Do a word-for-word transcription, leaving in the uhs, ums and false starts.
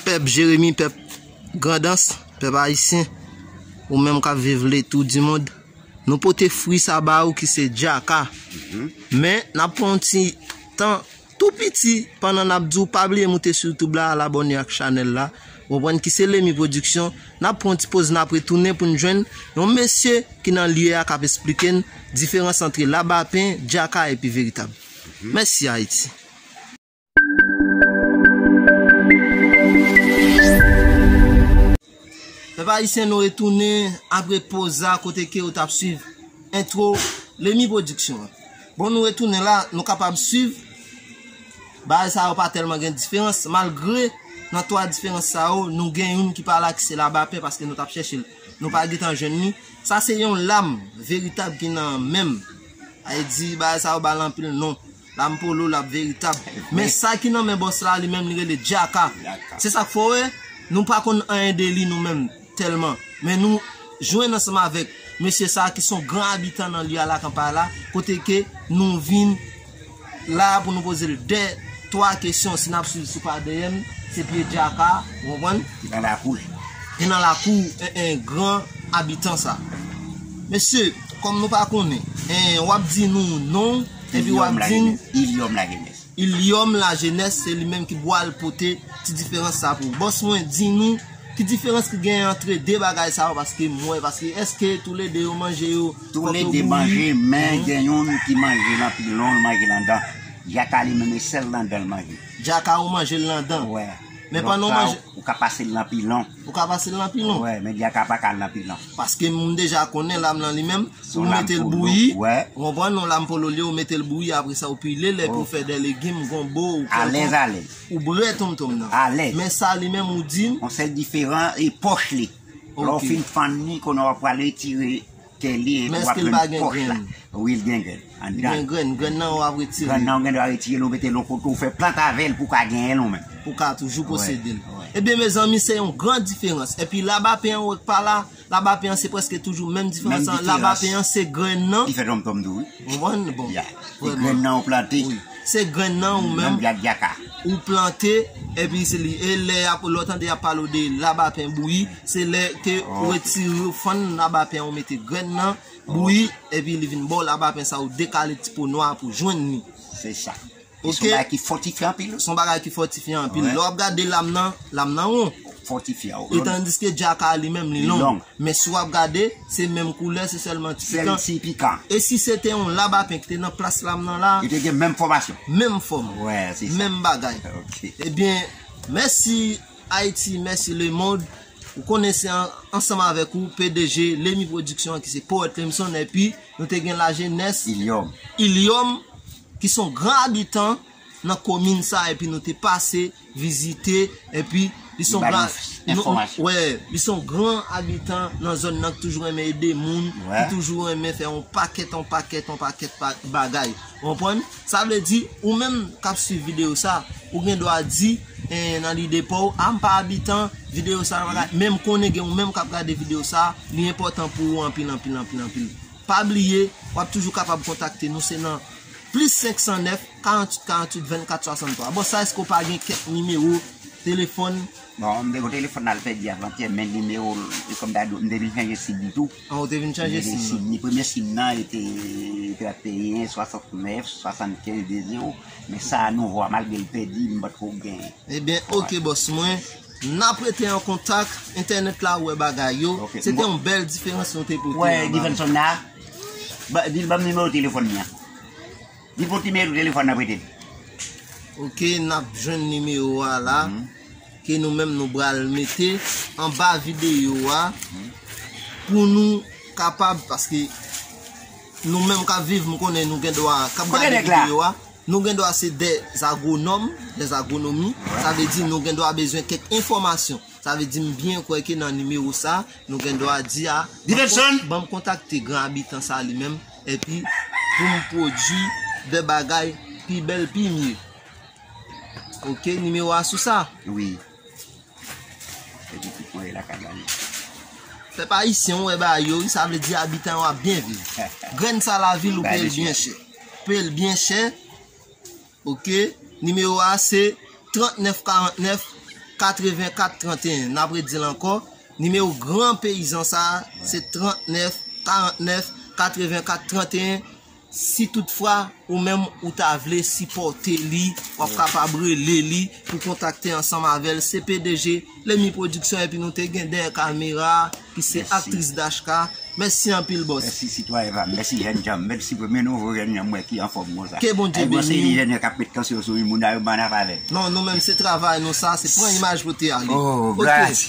Pèp Jeremi, pèp Grandans, pèp ayisyen, ou menm k ap viv le tour du monde, nou pote fwi sa ba ou ki se djaka. Men, n ap pran yon ti tan tou piti pandan n ap di w pa bliye moute sou YouTube la, al abòne ak chanèl la, ou konprann, ki se Lemi Production. N ap pran yon ti poz, n ap retounen pou n jwenn yon mesye ki nan lye a k ap esplike n diferans ant labapen, djaka epi veritab. Mèsi Ayiti. Pèp ayisyen, nou retounen apre poz la kote ke ou t ap swiv entwo Lemi Production an. Bon, nou retounen la, nou kapab swiv bagay sa yo pa tèlman gen diferans, malgre nan twa diferans sa yo, nou gen youn ki pa la ki se labapen paske nou t ap chèche l. Nou pa gentan jwenn li. Sa se yon lam veritab ki nan men m. Sa vle di bagay sa yo ba l anpil non. Lam polo, lam veritab. Men sa ki nan men bòs la, li menm, li rele djaka. Djaka. Se sa k fè w wè, nou pa konn anyen de li nou menm tèlman. Men nou jwenn ansanm avèk mesye sa ki se yon gran abitan nan lye a, Lakanpay la, kote ke nou vin la pou nou poze l de, twa kesyon, si n ap swiv sou pa dèyè m, se pye djaka, ou konprann? Ki nan lakou. Ki nan lakou, en, en, gran abitan sa. Mesye, kòm nou pa konnen, en, w ap di nou non, epi w ap di n Ilium Lajeunesse. Ilium Lajeunesse, se li menm ki pral pote ti diferans sa pou ou. Bòs mwen, di nou ki diferans ki genyen ant de bagay sa yo, paske m wè, paske èske toulede yo manje yo Toulede manje, men gen youn ki manje nan pilon, l manje nan dan. Djaka li menm e sèl nan dan l manje. Djaka ou manje l nan dan. Wè. Men pandan w manje. Ou ka pase l nan pilon. Ou ka pase l nan pilon. Wè, men djaka pa ka al nan pilon. Paske m deja konnen lam nan li menm, ou mete l bouyi, ou konprann, non, lam polo li, ou mete l bouyi, apre sa ou pile l, epi ou fè de legim, gonbo, ou alèz, alèz. Ou bwè tonmtonm nan. Alèz. Men sa li menm ou di m. Yon sèl diferan, e pòch li. Lè w fin fann li, kounye a w ap pral retire kè li, epi w ap jwenn pòch la. Wi, l gen grenn. Anndan. Li gen grenn, grenn nan w ap retire. Grenn nan w gen dwa retire l, ou mete l yon kote, ou fè plant avè l pou w ka genyen l ou menm. Pou w ka toujou posede l. Ebyen, mezanmi, se yon gran diferans. Epi labapen an, ou wè k pa la, labapen an, se prèske toujou menm diferans lan. Labapen an, se grenn nan. Ki fè tonmtonm tou, wi. Ou konprann? Bon. Ya. Se grenn nan ou plante. Wi. Se grenn nan ou menm. Menm djaka. Ou plante, epi se li. E lè y ap, lè w tande y ap pale w de labapen bouyi, se lè ke ou retire fann labapen an, ou mete grenn nan, bouyi, epi li vin ba w labapen sa, ou dekale ti po nwa pou jwenn li. Se sa. Ok. Se yon bagay ki fòtifye anpil. Se yon bagay ki fòtifye anpil. Lè w ap gade lam nan, lam nan won. Fòtifye, wi. E tandiske djaka li menm, li long. Men si w ap gade, se menm koulè, se sèlman ti pikan. Sèl ti pikan. E si se te yon labapen ki te nan plas lam nan la? Li te gen menm fòmasyon. Menm fòm. Wè, se sa. Menm bagay. Ok. Ebyen, mèsi Ayiti, mèsi lemonn. Ou konnen se an-, ansanm avèk ou, P D G Lemi Production an ki se Poète Lemson, epi nou te gen Lajenès Ilium. Ilium, ki se yon gran abitan nan komin sa, epi nou te pase vizite, epi li se yon gran, nou, wè, li se yon gran abitan nan zòn nan ki toujou renmen ede moun, ki toujou renmen fè yon pakèt, yon pakèt, yon pakèt pa-, bagay. Ou konprann? Sa vle di, ou menm k ap swiv videyo sa, ou gen dwa di, eh, nan lide pa w, a, m pa abitan, videyo sa, bagay. Men m konnen gen ou menm k ap gade videyo sa, li enpòtan pou ou anpil, anpil, anpil, anpil. Pa bliye, w ap toujou kapab kontakte nou, se nan plis senk san nèf, karant uit, karant uit, vennkat, swasanntwa. Bon, sa, èske w pa gen kèk nimewo telefòn? Bon, m te gen telefòn nan l pèdi avantyè, men nimewo l, e kòm ta di w, m te vin chanje sid li tou. An, ou te vin chanje sid li. Premye sid nan, e te trannteyen, swasannnèf, swasannkenz, de zewo. Men sa a nouvo a, malgre l pèdi, m pa t ko genyen. Ebyen, ok, bòs mwen. N ap rete an kontak, entènèt la, ou wè bagay yo. Se te yon bèl diferans nou te pote la. Wè, diferans la. Ba, di l ban m nimewo telefòn li an. Li pot nimewo telefòn nan prete l. Ok, n ap jwenn nimewo a la, ke nou menm nou pral mete anba videyo a, pou nou kapab, paske nou menm k ap viv, m konnen nou gen dwa, k ap gade videyo a, nou gen dwa se dè agwonòm, dè agwonomi, sa vle di nou gen dwa bezwen kèk enfòmasyon. Sa vle di m byen kwè ke nan nimewo sa, nou gen dwa di a, ban m kon-, ban m kontakte gran abitan sa li menm, epi pou m pwodui de bagay pi bèl, pi mye. Ok, nimewo a sou sa? Wi. Epi tout mwen lakay la, wi. Pèp ayisyen, ou wè bagay yo, wi, sa vle di abitan yo ap byen viv. Grenn sa lavil, ou peye l byen chè. Peye l byen chè. Ok, nimewo a se trannèf karannèf, katrevenkat tranteyen. N ap redi l ankò. Nimewo gran peyizan sa a, se trannèf karannèf katrevenkat tranteyen. Si toutfwa ou menm ou ta vle sipòte li, w ap kapab rele li pou kontakte ansanm avè l. Se P D G Lemi Production, epi nou te gen dèyè kamera ki se aktris Dashka. Mèsi anpil, bòs. Mèsi sitwayen pa m, mèsi jèn jan m, mèsi premye nouvo jèn jan m wè ki anfòm konsa. Ke Bondye beni w. Ay, bon, se li jèn jan k ap met tansyon sou moun, moun nan yo bann ap avè l. Non, nou menm se travay nou sa, se pran imaj pou te ale. Oh, gras.